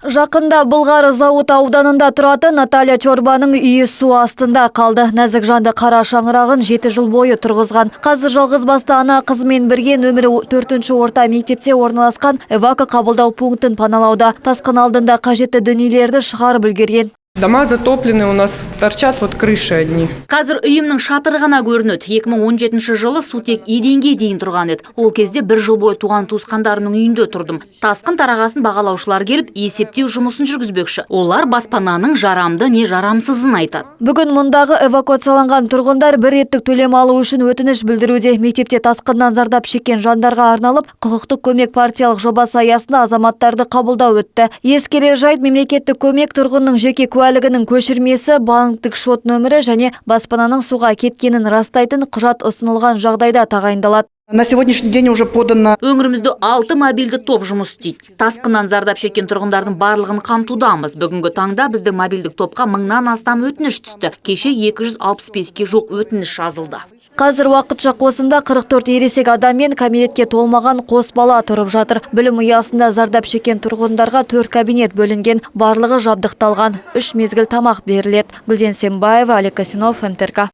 Жақында Былғары зауыт ауданында тұратын Наталья Чорбаның үйі су астында қалды. Нәзік жанды қара шаңырағын 7 жыл бойы тұрғызған. Қазір жалғыз басты ана қызымен бірге нөмірі 4 орта мектепте орналасқан эвако қабылдау пунктін паналауда. Тасқын алдында қажетті дүниелерді шығарып үлгерген. Дома затоплены, у нас торчат вот крыши одни. Қазір үйімнің шатыры ғана көрінеді. 2017 жылы су тек еденге дейін тұрған еді. Ол кезде бір жыл бойы туған туысқандарымның үйінде тұрдым. Тасқын тарағасын бағалаушылар келіп, есептеу жұмысын жүргізбекші. Олар баспананың жарамды не жарамсызын айтады. Бүгін мұндағы эвакуацияланған тұрғындар бір реттік төлем алу үшін өтініш білдіруде. Мектепте тасқыннан зардап шеккен жандарға арналып, құқықтық көмек партиялық жобасы аясында азаматтарды қабылдау өтті. Ескерер жайт: мемлекеттік көмек тұрғынның жеке куәлігінің көшірмесі, банктік шот нөмірі және баспананың суға кеткенін растайтын құжат ұсынылған жағдайда тағайындалады. На сегодняшний день уже подано Өңірімізде алты мобильді топ жұмыс істейді. Тасқыннан зардап шеккен тұрғындардың барлығын қамтудамыз. Бүгінгі таңда біздің мобильдік топқа мыңнан астам өтініш түсті. Кеше 265-ке жуық өтініш жазылды. Қазір уақытша қосында 44 ересек адам мен кәмелетке толмаған қос бала тұрып жатыр. Білім ұясында зардап шеккен тұрғындарға төрт кабинет бөлінген. Барлығы жабдықталған. Үш мезгіл тамақ беріледі. Гүлден Сембаева, Олег Косинов, МТРК.